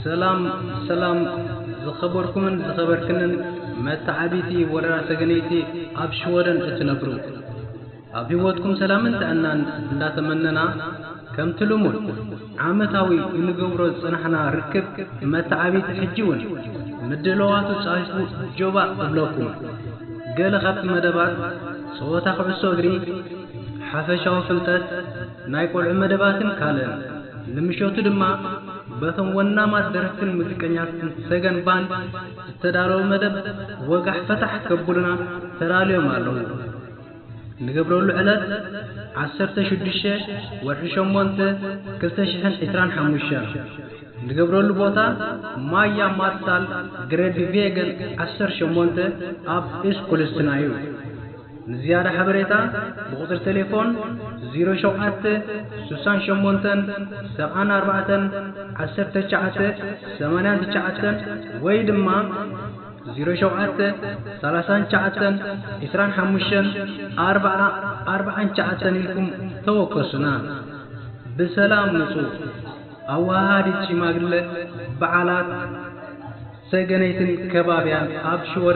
ሰላም ሰላም ዝኸበርኩምን ዝኸበርክንን መተዓቢቲ ወረዳ ሰገነይቲ ኣብ ሽወደን እትነብሩ፣ ኣብ ህይወትኩም ሰላምን ጥዕናን እንዳተመነና፣ ከምቲ ልሙድ ዓመታዊ እንገብሮ ዝጸናሕና ርክብ መተዓቢቲ ሕጂ እውን ምድለዋቱ ጻሒፉ ጆባ እብለኩም። ገለ ካብቲ መደባት ጸወታ ኩዕሶ እግሪ፣ ሓፈሻዊ ፍልጠት፣ ናይ ቆልዑ መደባትን ካልእን። ንምሸቱ ድማ በቶም ወናማት ደረፍትን ሙዚቀኛትን ሰገን ባንድ ዝተዳለወ መደብ ወጋሕ ፈታሕ ከብሉና ተዳልዮም ኣለዉ። ንገብረሉ ዕለት ዓሰርተ ሽዱሽተ ወርሒ ሸሞንተ ክልተ ሽሕን ዕስራን ሓሙሽተን። ንገብረሉ ቦታ ማያ ማርሳል ግሬድ ቬገን ዓሰርተ ሸሞንተ ኣብ ኢስኩልስትና እዩ። ንዝያዳ ሓበሬታ ብቁጽሪ ቴሌፎን ዜሮ ሸውዓተ ስሳን ሸሞንተን ሰብዓን ኣርባዕተን ዓሰርተ ትሽዓተ ሰማንያን ትሽዓተን ወይ ድማ ዜሮ ሸውዓተ ሰላሳን ትሽዓተን ዕስራን ሓሙሽተን ኣርብዓ ኣርባዓን ትሽዓተን ኢልኩም ተወከሱና። ብሰላም ምጹ። ኣወሃሃዲት ሽማግለ በዓላት ሰገነይትን ከባብያን ኣብ ሽወደን።